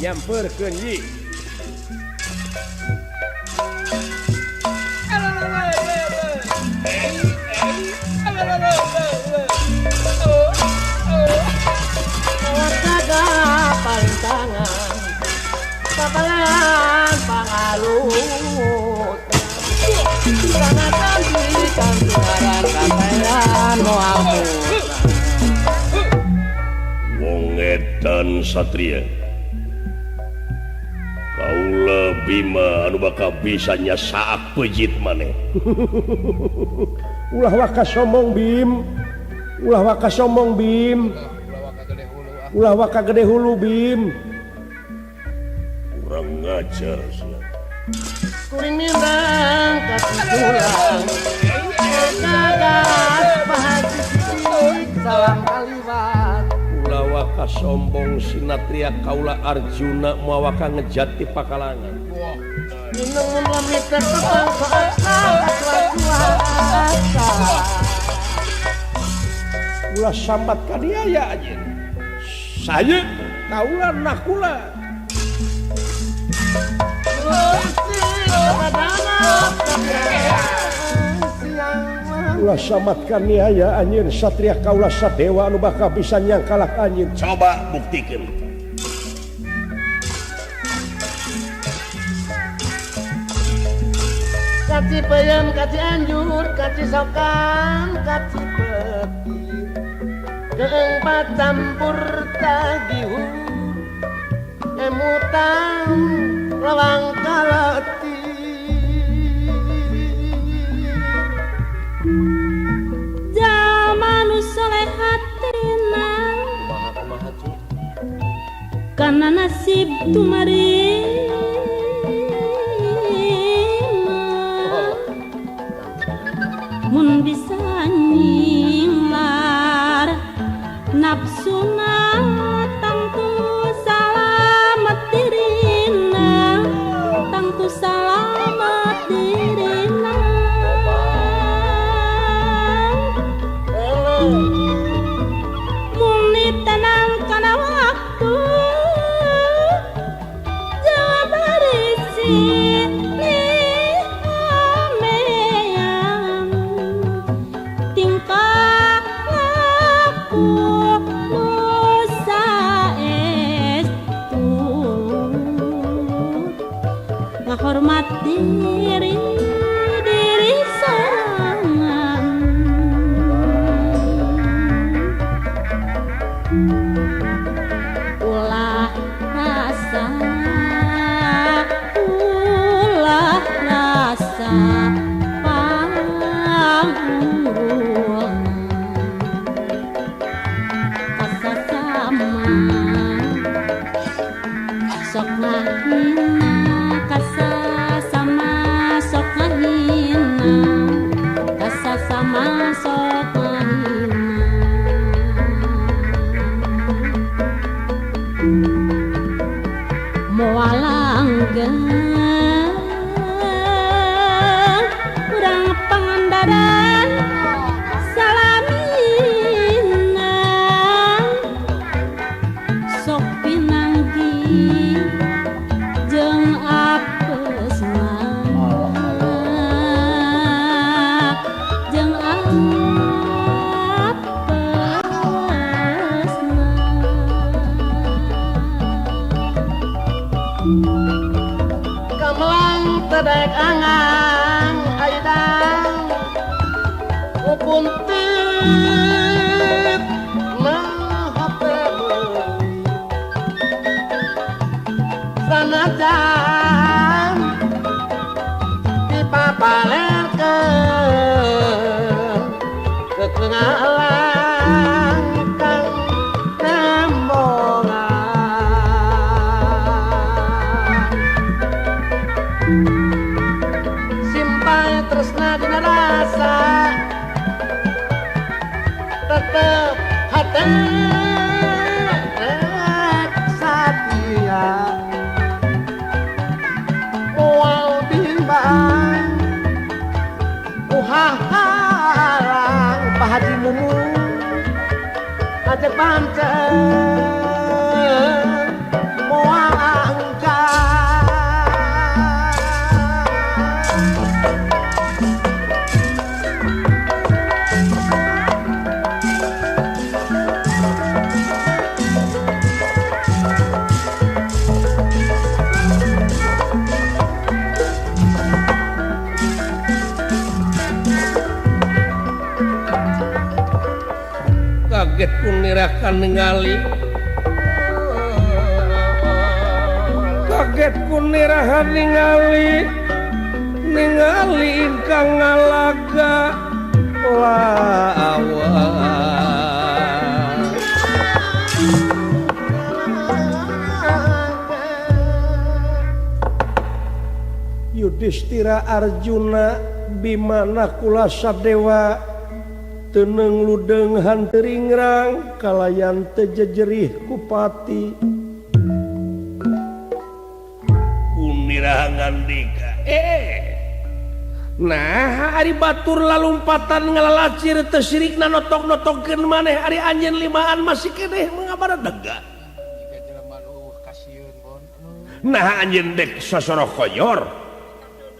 Nyamperkeun yi. Pantangan papalan pangalut sanatan di kantuaran kapayan moal. Wong edan satria kaula Bima anu bakal bisa nyasaak pejit maneh. Ulah waka somong Bim, ulah waka somong Bim, ulah waka gede hulu Bim. Kurang ngajar sia. Kuring mindang katulang kagas pahaji salam kaliwat. Ulah waka sombong sinatria kaula Arjuna moal waka ngejati pakalangan. Minum lamit tepang kuasa. Ulah sambat ka dia ya anjeun. Saya kaula nakula. Ulah samat kaniaya anjeun satria kaula sadewa anu bakal bisa nyangkalak anjeun. Coba buktikeun. Kaci peyem, kaci anjur, kaci sokan, kaci peti. Keempat campur tagihu emutan lawang kalati. Jalma nu soleh hatina kana nasib tumarima mun bisa nyinglar nafsuna tangtu salamet dirina, tangtu salamet dirina. Muni tenang kana waktu jawab barisi amean tingkah laku hormat diri diri sorangan. Ulah rasa, ulah rasa pangunggul kasasama sok ngahina kasasama sok ngahina kasasama sok ngahina. Moal langgeng urang Pangandaran salamina sok pinanggi jeung apesna jeung apesna. Kamelang tedek angang aidang ukuntit sanajan dipapalerkeun kekengalan kang nembongan. Simpai tresna dina rasa tetep hate rek satia moal bimbang uhahalang Pak Haji Mumu ngajak pancen moal. nirakan ningali kaget ku nirahan ningali ningali ingkang ngalaga lawan. Yudhistira Arjuna Bima Nakula Sadewa teneng ludeng hanteringrang kalayan tejejerih kupati kuniraha ngandika nah ari batur lalumpatan ngalalacir teu sirikna notok-notokkeun maneh ari anjeun limaan masih keneh mangabara dega. Nah anjeun dek sosoro koyor.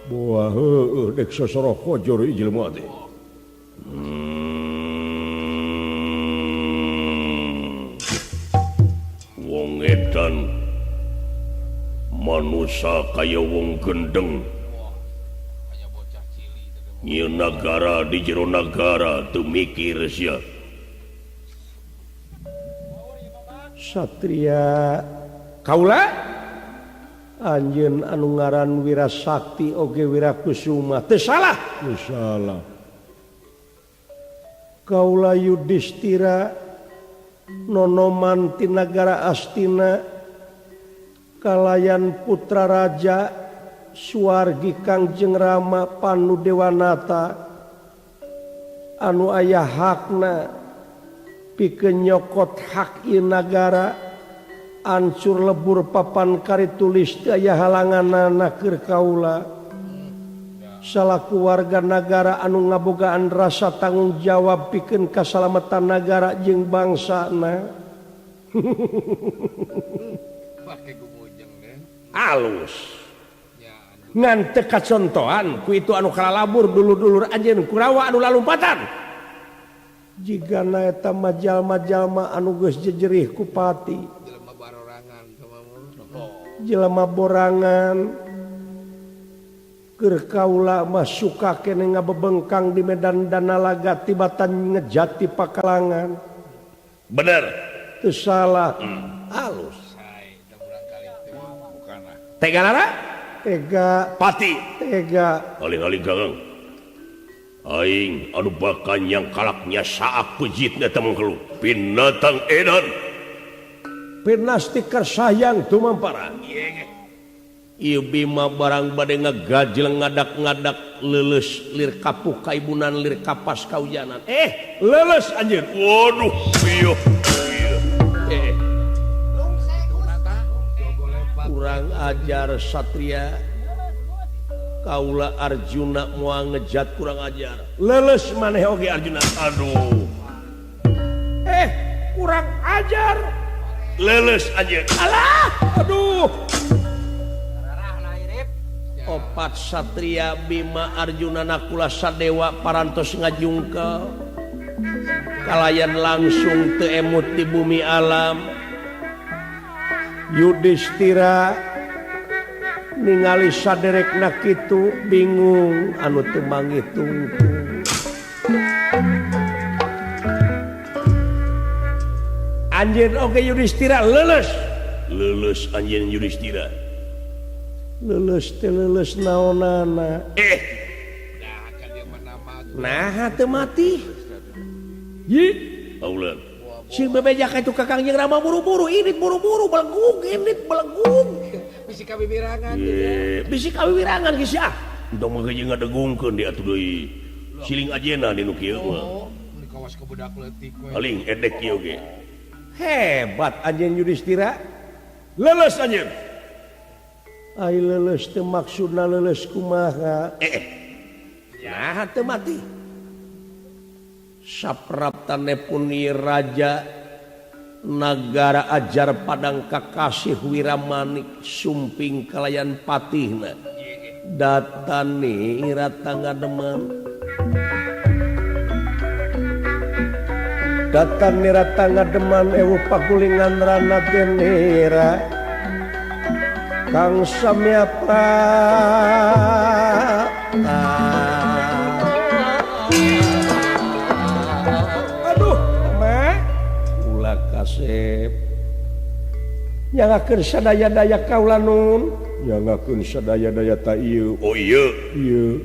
Buah heueuh dek sosoro kojor ieu jelema teh. Wong edan manusa kaya wong gendeng. Nyieun nagara di jero nagara teu mikir sia. Satria kaula anjeun anu ngaran Wirasakti oge Wirakusuma teu salah. Teu salah. Kaula Yudhistira nonoman ti nagara Astina kalayan putra raja Suwargi Kangjeng Rama Panu Dewanata anu aya hakna pikeun nyokot hak ieu nagara ancur lebur papan karitulis teu aya halanganana keur kaula salaku warga nagara anu ngabogaan rasa tanggung jawab pikeun kasalamatan nagara jeung bangsana. Alus ngan teu kacontohan ku itu anu kalalabur dulur-dulur anjeun Kurawa anu lalumpatan jigana eta majalma-jalma anu geus jejerih ku pati jelema barorangan jelema borangan keur kaula mah suka keneh ngabebengkang di medan danalaga tibatan ngejati pakalangan. Bener teu salah. Alus tega lara tega pati tega aling-aling gagang aing anu bakal yang kalaknya saak pejitna teu mengkelu binatang edan pinasti kersayang tumampara. Ieu Bima barang bade ngagajel ngadak-ngadak leuleus lir kapuh kaibunan lir kapas kaujanan leuleus anjeun. Waduh pieuh kurang ajar Satria kaula Arjuna moal ngejat kurang ajar leuleus maneh oge Arjuna. Aduh kurang ajar leuleus anjeun. Alah aduh. Opat Satria Bima Arjuna Nakula Sadewa parantos ngajungkel kalayan langsung teu emut di bumi alam. Yudhistira ningali saderekna kitu bingung anu teu mangitungtung. Anjeun oge Yudhistira leuleus. Leuleus anjeun Yudhistira. Leuleus teh leuleus naonana. Nah teu mati. Yi auleun. Sing bebeja ka itu ka Kangjeng Rama buru-buru init buru-buru belegung init belegung. Bisi kawiwirangan. Bisi kawiwirangan geus ah. Entong mah geus ngadegungkeun di atuh deui. Siling ajena di nu kieu mah. Oh, kawas ka budak leutik we. Aling edek kieu ge. Hebat anjeun Yudhistira. Leuleus anjeun. Ai leuleus teh maksudna leuleus kumaha? Nah teu mati. Sapraptane pun raja nagara ajar Padang Kakasih Wiramanik sumping kalayan patihna datani ratanga deman datani ratanga deman ewu pagulingan rana denera kang samya prapta. Kasep nyangakeun sadaya-daya kaula nun nyangakeun sadaya-daya ta ieu oh ieu ieu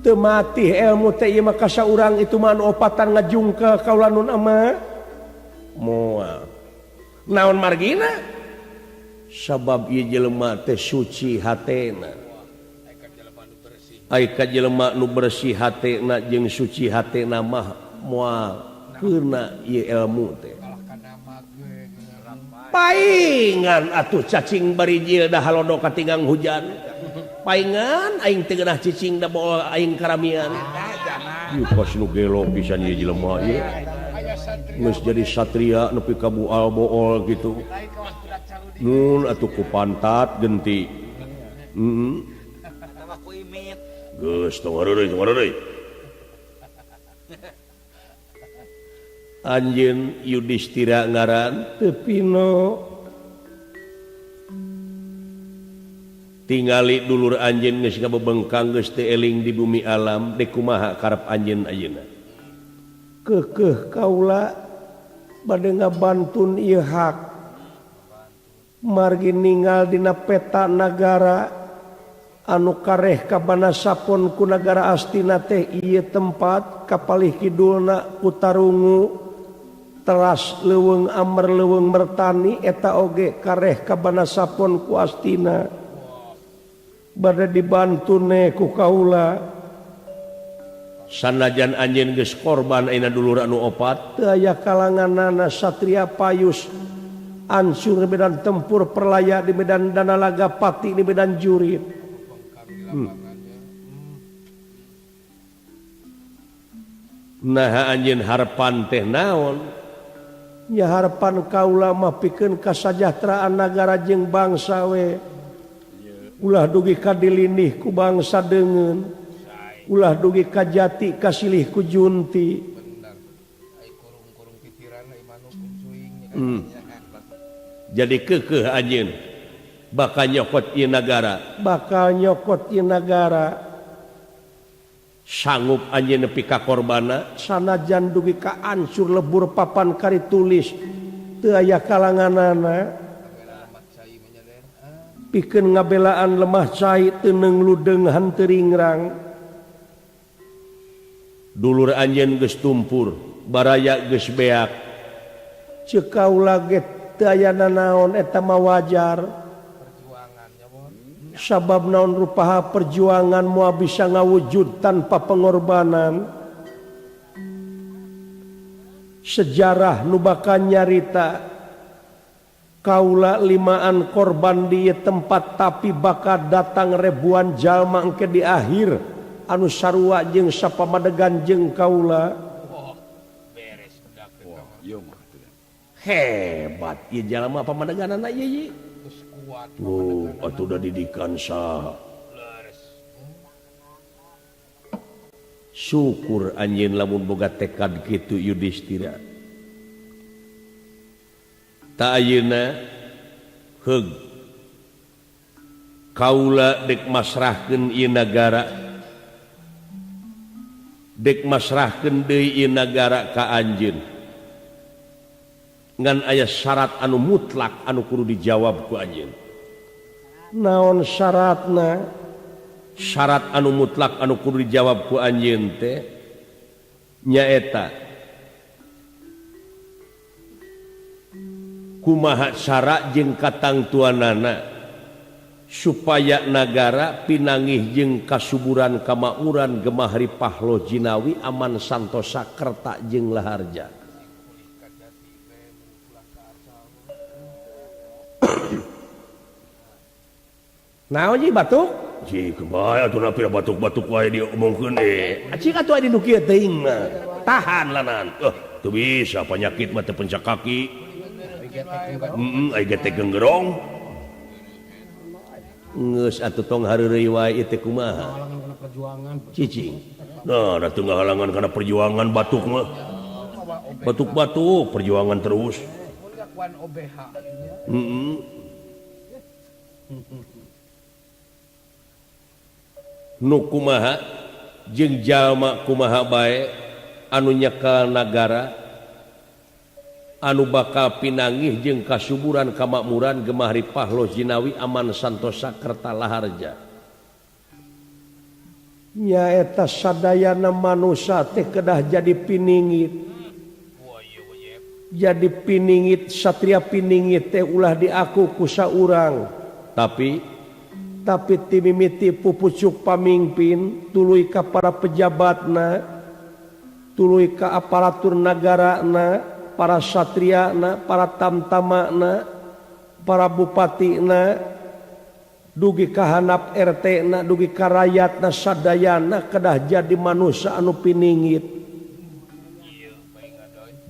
teu mati ilmu teh ieu mah ka saurang itu mah anu opatan ngajungkel kaula nun ama moal naon margina sabab ieu jelema teh suci hatena ai ka jelema nu bersih hatena jeung suci hatena mah moal keuna ieu ilmu teh paingan atuh cacing barijil dah halodo katinggang hujan paingan aing teu geunah cicing da bool aing karamian ieu kos nu gelo pisan ieu jelema ieu geus jadi satria nepi ka bual bool kitu nun atuh ku pantat genti heeh geus tong hareureuy tong hareureuy anjeun Yudhistira ngaran teu pino tingali dulur anjeun geus ngabebengkang geus teu eling di bumi alam dek kumaha karep anjeun ayeuna keukeuh kaula bade ngabantun ieu hak margi ninggal dina peta nagara anu kareh ka Banasapon ku nagara Astina teh ieu tempat kapalih kidulna Kutarungu teras leuweung Amer leuweung Mertani eta oge kareh ka Banasapon ku Astina bade dibantune ku kaula sanajan anjeun geus korban ayeuna dulur anu opat teu aya kalanganana satria payus ansur di medan tempur perlaya di medan danalaga pati di medan jurit. Nah anjeun harepan teh naon nya harepan kaula mah pikeun kasajahteraan nagara jeung bangsa we ulah dugi ka dilinih ku bangsa deungeun ulah dugi ka jati kasilih ku junti jadi keukeuh anjeun bakal nyokot ieu nagara bakal nyokot ieu nagara sanggup anjeun nepi ka korbana sanajan dugi ka ancur lebur papan kari tulis teu aya kalanganana pikeun ngabelaan lemah cai teu neung ludeung henteu ringrang dulur anjeun geus tumpur baraya geus beak ceuk kaula ge teu aya nanaon eta mah wajar sabab naon rupaha perjuangan moal bisa ngawujud tanpa pengorbanan sejarah nu bakal nyarita kaula limaan korban di tempat tapi bakal datang ribuan jalma engke di akhir anu sarua jeung sapamadegan jeung kaula hebat ieu jalma pamadeganana ieu oh, atuh da didikan saha syukur anjeun lamun boga tekad kitu Yudhistira ta ayeuna heug kaula dek masrahkeun ieu nagara dek masrahkeun deui ieu nagara ka anjeun ngan aya syarat anu mutlak anu kudu dijawab ku anjeun naon syaratna syarat anu mutlak anu kudu dijawab ku anjeun teh nyaeta kumaha cara jeung katangtuanana supaya nagara pinangih jeung kasuburan kamakmuran gemah ripah loh jinawi aman santosa kerta jeung laharja. Naon ji batuk? Ji kumaha atuh na batuk-batuk wae diomongkeun eh. Acing atuh aya di nu kieu teuing mah. Tahan lanan. Teu bisa penyakit mah teu pencak kaki. Heeh, ai getek genggerong. Geus atuh tong hareureuy wae ieu teh kumaha? Cicing. Nah, da teu ngahalangan kana perjuangan batuk mah. Batuk-batuk perjuangan terus. Heeh. Nu kumaha jeung jalma kumaha bae anu nyekel nagara Anu bakal pinanggih jeung kasuburan kamakmuran gemah ripah loh jinawi aman santosa kerta laharja. Nyaeta sadayana manusa teh kedah jadi piningit. Jadi piningit satria piningit teh ulah diaku ku saurang. Tapi timimiti pupucuk pamingpin tuluy ka para pejabatna, tuluy ka aparatur nagarana, para satriana, para tamtamana, para bupatina, dugi ka hanap RT-na, dugi ka rakyatna sadayana kedah jadi manusia anu piningit.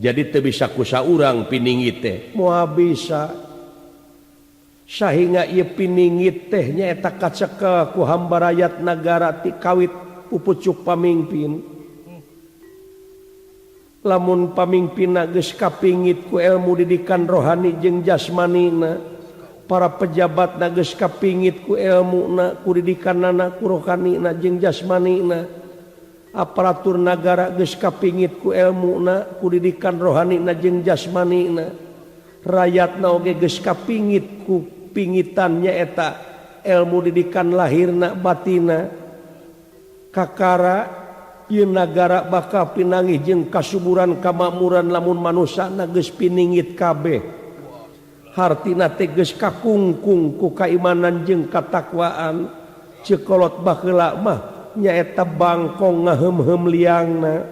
Jadi teu bisa ku saurang piningit teh. Moal bisa. Sahingga ieu piningit teh nyaeta kacekel ku hamba rakyat nagara ti kawit pupucuk pamingpin. Lamun pamingpinna geus kapingit ku ilmu didikan rohani jeung jasmanina, para pejabatna geus kapingit ku ilmuna, ku didikanana, ku rohanina jeung jasmanina, aparatur nagara geus kapingit ku ilmuna, ku didikan rohanina jeung jasmanina, rakyatna oge geus kapingit ku pingitan nyaeta ilmu didikan lahirna batina. Kakara ieu nagara bakal pinanggih jeung kasuburan kamakmuran lamun manusana geus piningit kabeh. Hartina teh geus kakungkung ku kaimanan jeung katakwaan. Ceuk kolot baheula mah nyaeta bangkong ngaheum-heum liangna.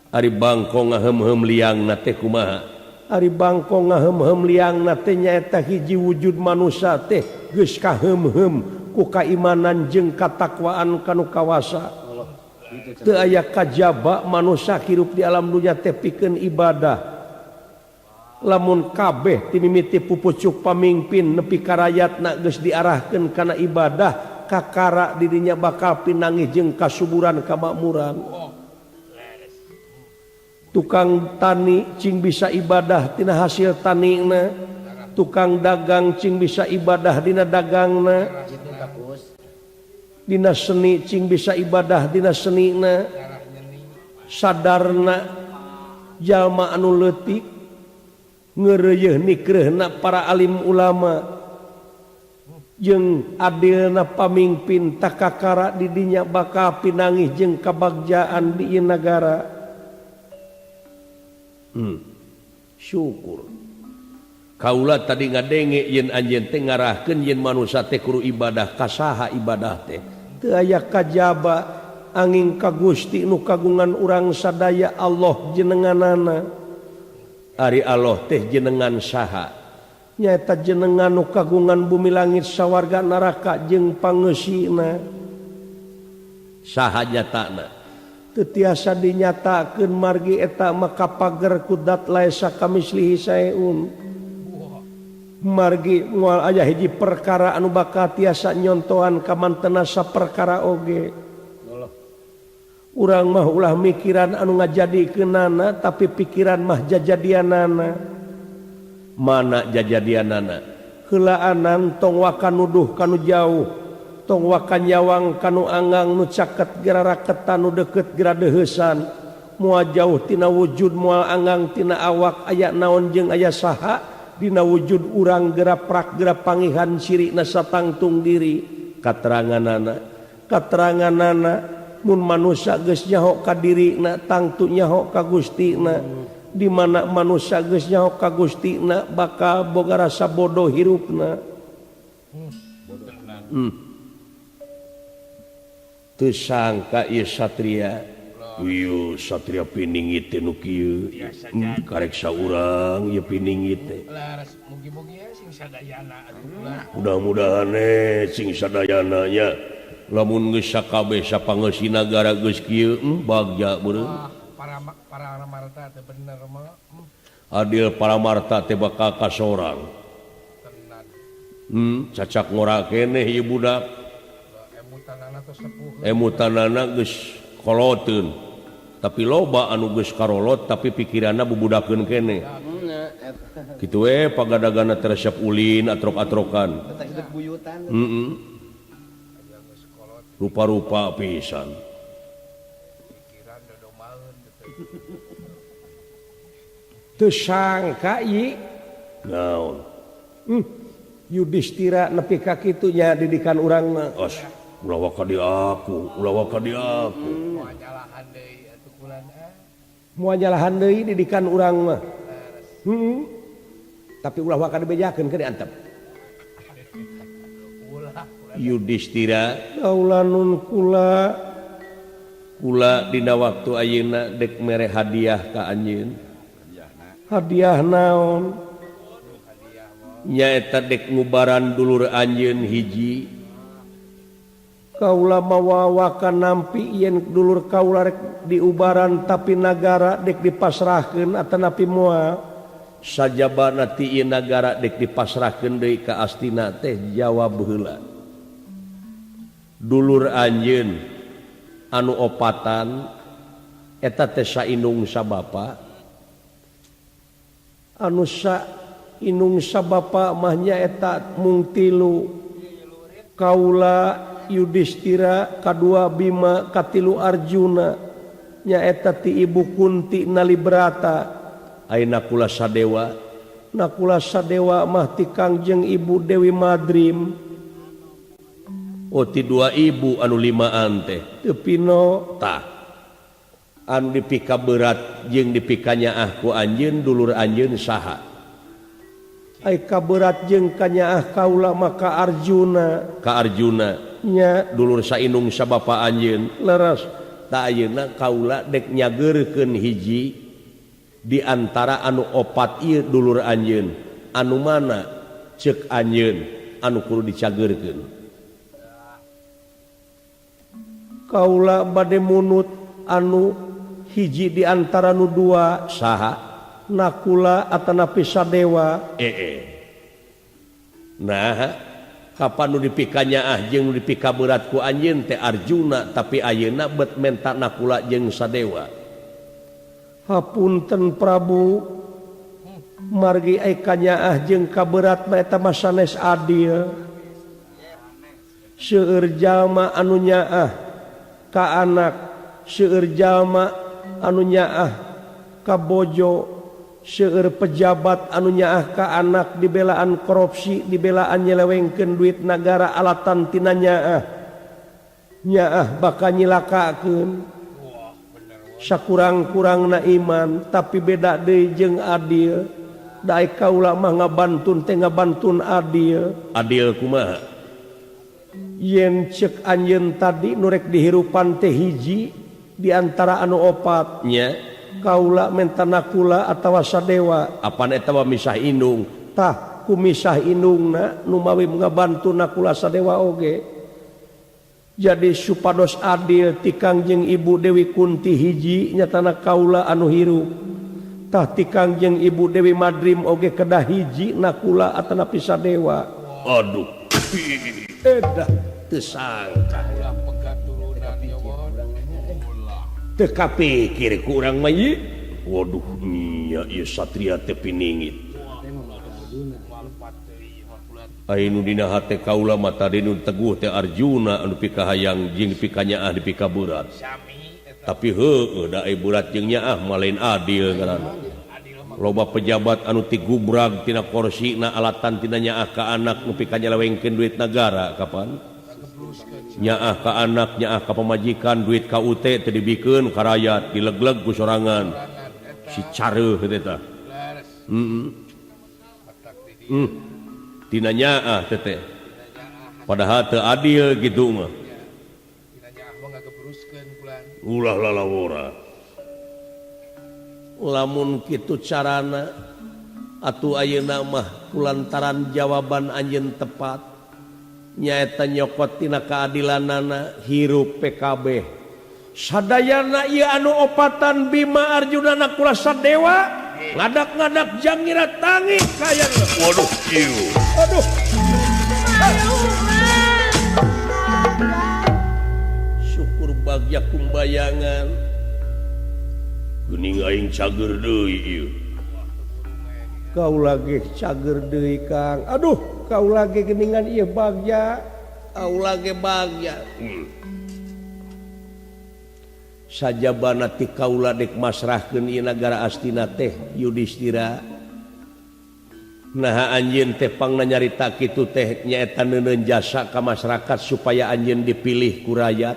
Ari bangkong ngaheum-heum liangna teh kumaha? Ari bangkong ngaheum-heum liangna teh nyaeta hiji wujud manusa teh geus kaheum-heum ku kaimanan jeung katakwaan kanu kawasa. Teu aya kajaba manusa hirup di alam dunya teh pikeun ibadah. Lamun kabeh timimiti pupucuk pamingpin nepi ka rakyatna geus diarahkeun kana ibadah, kakara dirinya bakal pinanggih jeung kasuburan kamakmuran. Tukang tani cing bisa ibadah tina hasil tanina, tukang dagang cing bisa ibadah dina dagangna, dina seni cing bisa ibadah dina senina. Sadarna jalma anu leutik ngeureuyeun nikreuhna para alim ulama jeung adilna pamingpin takakara didinya bakal pinanggih jeung kabagjaan di ieu nagara. Syukur kaula tadi ngadenge yen anjeun teh ngarahkeun yen manusa teh kudu ibadah kasaha ibadah teh. Teu aya kajaba angin ka Gusti nu kagungan urang sadaya Allah jenenganana. Ari Allah teh jenengan saha? Nyaeta jenengan nu kagungan bumi langit sawarga neraka jeung pangeusina. Saha nyatana? Teu tiasa dinyatakeun margi eta maka pager kudat laisa kamislihi saeun. Margi moal aya hiji perkara anu bakal tiasa nyontohan ka mantena saperkara oge. Urang mah ulah mikiran anu ngajadikeunana tapi pikiran mah jajadianana. Mana jajadianana? Heulaanan tong waka nuduh kanu jauh, tong waka nyawang kanu anggang nu caket gera raketan nu deukeut gera deuheusan. Moal jauh tina wujud moal anggang tina awak aya naon jeung aya saha dina wujud urang gera prak gera pangihan cirina satangtung diri. Kateranganana, kateranganana mun manusia geus nyaho ka dirina tangtu nyaho ka Gustina. Di mana manusia geus nyaho ka Gustina bakal boga rasa bodoh hirupna. Teu sangka ieu satria. Ieu satria piningit teh nu kieu. Karek saurang ieu piningit teh. Mudah-mudahan sing sadayana nya. Lamun geus sakabeh sapangeusi nagara geus kieu bagja beureum. Paramarta teh bener mah. Adil Paramarta teh bakal kasorang. Cacak ngora keneh ieu budak. Emutanana geus koloteun. Tapi loba anu geus karolot tapi pikiranna bubudakeun keneh. Kitu we pagadagana teh resep ulin atrok-atrokan. Rupa-rupa pisan. Teu sangka ieu Naon? Yudhistira nepi ka kitu nya didikan urang mah. Os, ulah waka di aku, ulah waka di aku. Moal nyalahan deui atuh kulan ah. Moal nyalahan deui didikan urang mah. Tapi ulah waka dibejakeun ke diantep. Ulah. Yudhistira kaula nun kula kula dina waktu ayeuna dek mere hadiah ka anjeun. Hadiah naon? Nyaeta dek ngubaran dulur anjeun hiji. Kaula mawawakan nampi yen dulur kaula rek diubaran tapi nagara dek dipasrahkeun atanapi moal. Sajabana ti ieu nagara dek dipasrahkeun deui ka Astina teh jawab heula. Dulur anjeun anu opatan eta teh saindung sabapa. Anu sa inung sabapa mah nyaeta mung tilu. Kaula Yudhistira, kadua Bima, katilu Arjuna, nyaeta ti ibu Kunti Nalibrata. Ai Nakula Sadewa, Nakula Sadewa mah ti Kangjeng Ibu Dewi Madrim. Oh ti dua ibu anu limaan teh. Teu pino tah. Anu dipika berat jeung dipikanyaah ku anjeun dulur anjeun saha? Ai kaberat jeung kanyaah kaula maka Arjuna. Ka Arjuna nya dulur saindung sabapa anjeun. Leres. Tah ayeuna kaula dek nyageurkeun hiji di antara anu opat ieu dulur anjeun. Anu mana ceuk anjeun anu kudu dicageurkeun? Kaula bade munut anu hiji di antara nu dua. Saha? Nakula atanapi Sadewa. Nah, kapan nu dipikanyaah jeung nu dipikaberat ku anjeun teh Arjuna, tapi ayeuna bet menta Nakula jeung Sadewa. Hapunten Prabu, margi ai kanyaah jeung kaberat mah eta mah sanes adil. Seueur jalma anu nyaah ka anak, seueur jalma anu nyaah ka bojo, seueur pejabat anu nyaah ka anak dibelaan korupsi, dibelaan nyelewengkeun duit nagara alatan tina nyaah. Nyaah bakal nyilakakeun. Sakurang-kurangna iman, tapi beda deui jeung adil. Da ai kaula mah ngabantun teh ngabantun adil. Adil kumaha? Yen ceuk anjeun tadi nu rek dihirupan teh hiji di antara anu opat nya, kaula menta Nakula atawa Sadewa. Apan eta mah misah indung? Tah ku misah indungna nu mawi ngabantu Nakula Sadewa oge. Jadi supados adil ti Kangjeng Ibu Dewi Kunti hiji nyatana kaula anu hirup. Tah ti Kangjeng Ibu Dewi Madrim oge kedah hiji Nakula atanapi Sadewa. Aduh. Edah teu sangka. Teu kapikir ku urang mah ieu. Waduh nya ieu satria teh piningit. Ai nu dina hate kaula mah tadi nu teguh teh Arjuna anu pikahayang jeung dipikanyaah dipikaberat. Tapi heueuh da ai berat jeung nyaah mah lain adil ngaranna. Loba pejabat anu tigubrag tina korsina alatan tina nyaah ka anak nu pikanyelewengkeun duit nagara kapan? Nyaah ka anak, nyaah ka pamajikan, duit KUT teu dibikeun ka rakyat, dilegleg ku sorangan. Si careuh teh tah. Tina nyaah teh teh. Padahal teu adil kitu mah. Ulah lalawora. Lamun kitu carana atuh ayeuna mah kulantaran jawaban anjeun tepat nyaeta nyokot tina keadilanana hirup PKB. Sadayana ieu anu opatan Bima Arjuna Nakula Sadewa ngadak-ngadak jangira tangi kaya. Waduh ieu. Aduh. Syukur bagya kumbayangan. Geuning aing cager deui ieu. Kau lagi cager deui Kang. Aduh, kau lagi geuningan ieu bagya. Kau lagi bagya. Sajabana ti kaula dek masrahkeun ieu nagara Astina teh Yudhistira. Naha anjeun teh pangna nyarita kitu teh nyaeta neuneun jasa ka masyarakat supaya anjeun dipilih ku rakyat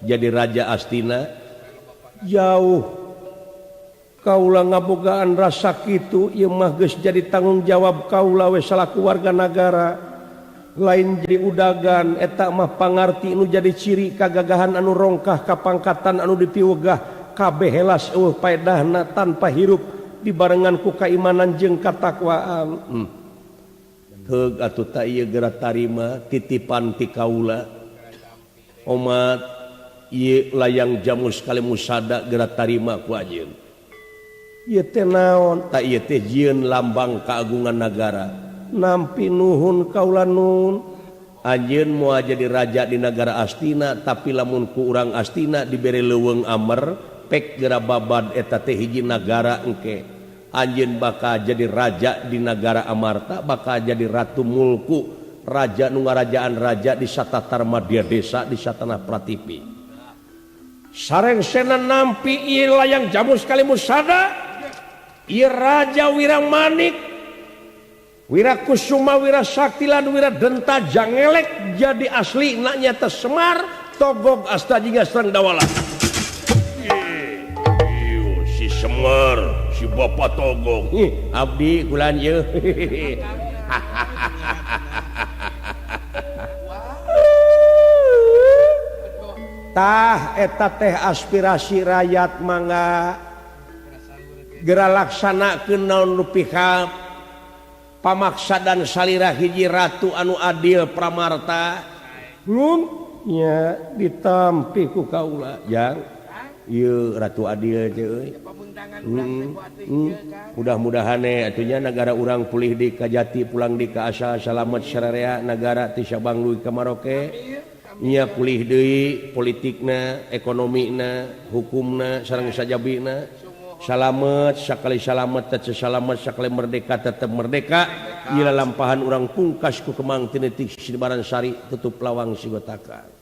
jadi raja Astina. Jauh kaula ngabogaan rasa kitu ieu mah geus jadi tanggung jawab kaula we salaku warga nagara. Lain jadi udagan eta mah pangarti nu jadi ciri kagagahan anu rongkah kapangkatan anu dipiwegah kabeh helas eueuh paedahna tanpa hirup dibarengan ku kaimanan jeung katakwaan. Heug atuh ta ieu geura tarima titipan ti kaula. Omat ieu layang jamus kalimusada geura tarima ku anjeun. Ieu teh naon? Ta ieu teh jieun lambang keagungan nagara. Nampi nuhun kaula nun. Anjeun moal jadi raja di nagara Astina tapi lamun ku urang Astina dibere leuweung amer pek geura babad eta teh hiji nagara engke. Anjeun bakal jadi raja di nagara Amarta, bakal jadi ratu mulku, raja nu ngarajaan raja di satatar madya desa di satanah pratipi. Sarengsena nampi ieu layang jamus kalimusada ieu raja Wiramanik Wirakusuma Wirasakti lan Wiradenta Jangelek jadi asli na nyata Semar Togog asta jingga sareng Dawala. Iyo, si Semar, si Bapak Togog. Ih, abdi kulan ieu. Tah eta teh aspirasi rakyat mangga geura laksanakeun naon nu pihak pamaksa dan salira hiji ratu anu adil pramarta. Nya ditampi ku kaula jang ieu ratu adil teh euy. Mudah-mudahan atunya nagara urang pulih di Kajati pulang di ka asal salamet sararea nagara ti Sabang dugi ka Maroke. Nya pulih deui politikna, ekonomina, hukumna sareng sajabina. Salamet sakali salamet teu salamet sakali merdeka tetep merdeka. Ieu lampahan urang pungkas ku Kemang tinetik Sibaran Sari tutup lawang sigotaka.